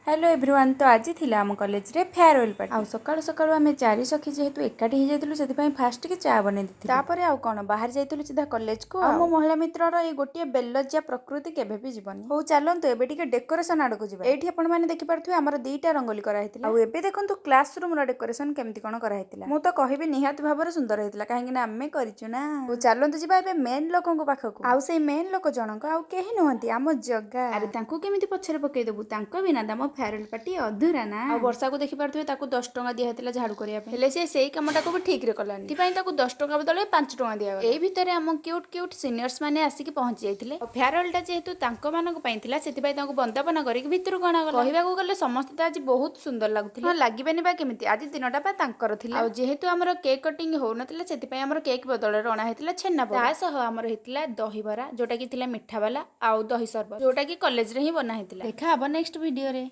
Hello everyone, ତ ଆଜି ଥିଲା ଆମ କଲେଜରେ ଫେୟାରୱେଲ୍ ପାର୍ଟି। ଆଉ ସକାଳୁ ସକାଳୁ ଆମେ ଚାରି ସଖୀ ଯେହେତୁ ଏକାଠି ହେଇଯାଇଥିଲୁ, ସେଥିପାଇଁ ଫାଷ୍ଟ ଟିକେ ଚା ବନେଇ ଦେଇଥିଲୁ। ତାପରେ ଆଉ କ'ଣ, ବାହାରି ଯାଇଥିଲୁ ସିଧା କଲେଜକୁ। ଆଉ ମୋ ମହିଳା ମିତ୍ରର ଏଇ ଗୋଟିଏ ବେଲଜ୍ଜା ପ୍ରକୃତି କେବେ ବି ଯିବନି। ହଉ ଚାଲନ୍ତୁ, ଏବେ ଟିକେ ଡେକୋରେସନ ଆଡ଼କୁ ଯିବା। ଏଇଠି ଆପଣମାନେ ଦେଖିପାରୁଥିବେ, ଆମର ଦିଟା ରଙ୍ଗୋଲି କରାହେଇଥିଲା। ଆଉ ଏବେ ଦେଖନ୍ତୁ କ୍ଲାସ ରୁମର ଡେକୋରେସନ କେମିତି କ'ଣ କରାହେଇଥିଲା। ମୁଁ ତ କହିବି, ନିହାତି ଭାବରେ ସୁନ୍ଦର ହେଇଥିଲା, କାହିଁକି ନା ଆମେ କରିଛୁ ନା। ହଉ ଚାଲନ୍ତୁ, ଯିବା ଏବେ ମେନ୍ ଲୋକଙ୍କ ପାଖକୁ। ଆଉ ସେଇ ମେନ୍ ଲୋକ ଜଣକ ଆଉ କେହି ନୁହନ୍ତି, ଆମ ଜଗା। ଆରେ, ତାଙ୍କୁ କେମିତି ପଛରେ ପକେଇଦବୁ? ତାଙ୍କ ବିନା ତ ଆମ ଫେୟାରୱେଲ୍ ପାର୍ଟି ଅଧୁରା ନା। ଆଉ ବର୍ଷାକୁ ଦେଖିପାରୁଥିବେ, ତାକୁ 10 ଟଙ୍କା ଦିଆହେଇଥିଲା ଝାଡୁ କରିବା ପାଇଁ। ହେଲେ ସେ ସେଇ କାମଟାକୁ ବି ଠିକରେ କଲାନି, ସେଥିପାଇଁ ତାକୁ 10 ଟଙ୍କା ବଦଳରେ 5 ଟଙ୍କା ଦିଆଗଲା। ଏଇ ଭିତରେ ଆମ କ୍ୟୁଟ୍ କ୍ୟୁଟ୍ ସିନିୟର୍ସ ମାନେ ଆସିକି ପହଞ୍ଚି ଯାଇଥିଲେ। ଆଉ ଫେୟାରୱେଲ୍ଟା ଯେହେତୁ ତାଙ୍କ ମାନଙ୍କ ପାଇଁ ଥିଲା, ସେଥିପାଇଁ ତାଙ୍କୁ ବନ୍ଦାପନା କରିକି ଭିତରକୁ ଅଣାଗଲା। କହିବାକୁ ଗଲେ ସମସ୍ତେ ତ ଆଜି ବହୁତ ସୁନ୍ଦର ଲାଗୁଥିଲେ। ହଁ, ଲାଗିବେନି ବା କେମିତି? ଆଜି ଦିନଟା ବା ତାଙ୍କର ଥିଲା। ଆଉ ଯେହେତୁ ଆମର କେକ୍ କଟିଂ ହଉନଥିଲା, ସେଥିପାଇଁ ଆମର କେକ୍ ବଦଳରେ ଅଣା ହେଇଥିଲା ଛେନାପୋଡ଼। ତା ସହ ଆମର ହେଇଥିଲା ଦହିବରା, ଯୋଉଟା କି ଥିଲା ମିଠା ବାଲା, ଆଉ ଦହି ସରବତ, ଯୋଉଟା କି କଲେଜରେ ହିଁ ବନା ହେଇଥିଲା। ଦେଖା ହବ ନେକ୍ସଟ ଭିଡିଓରେ।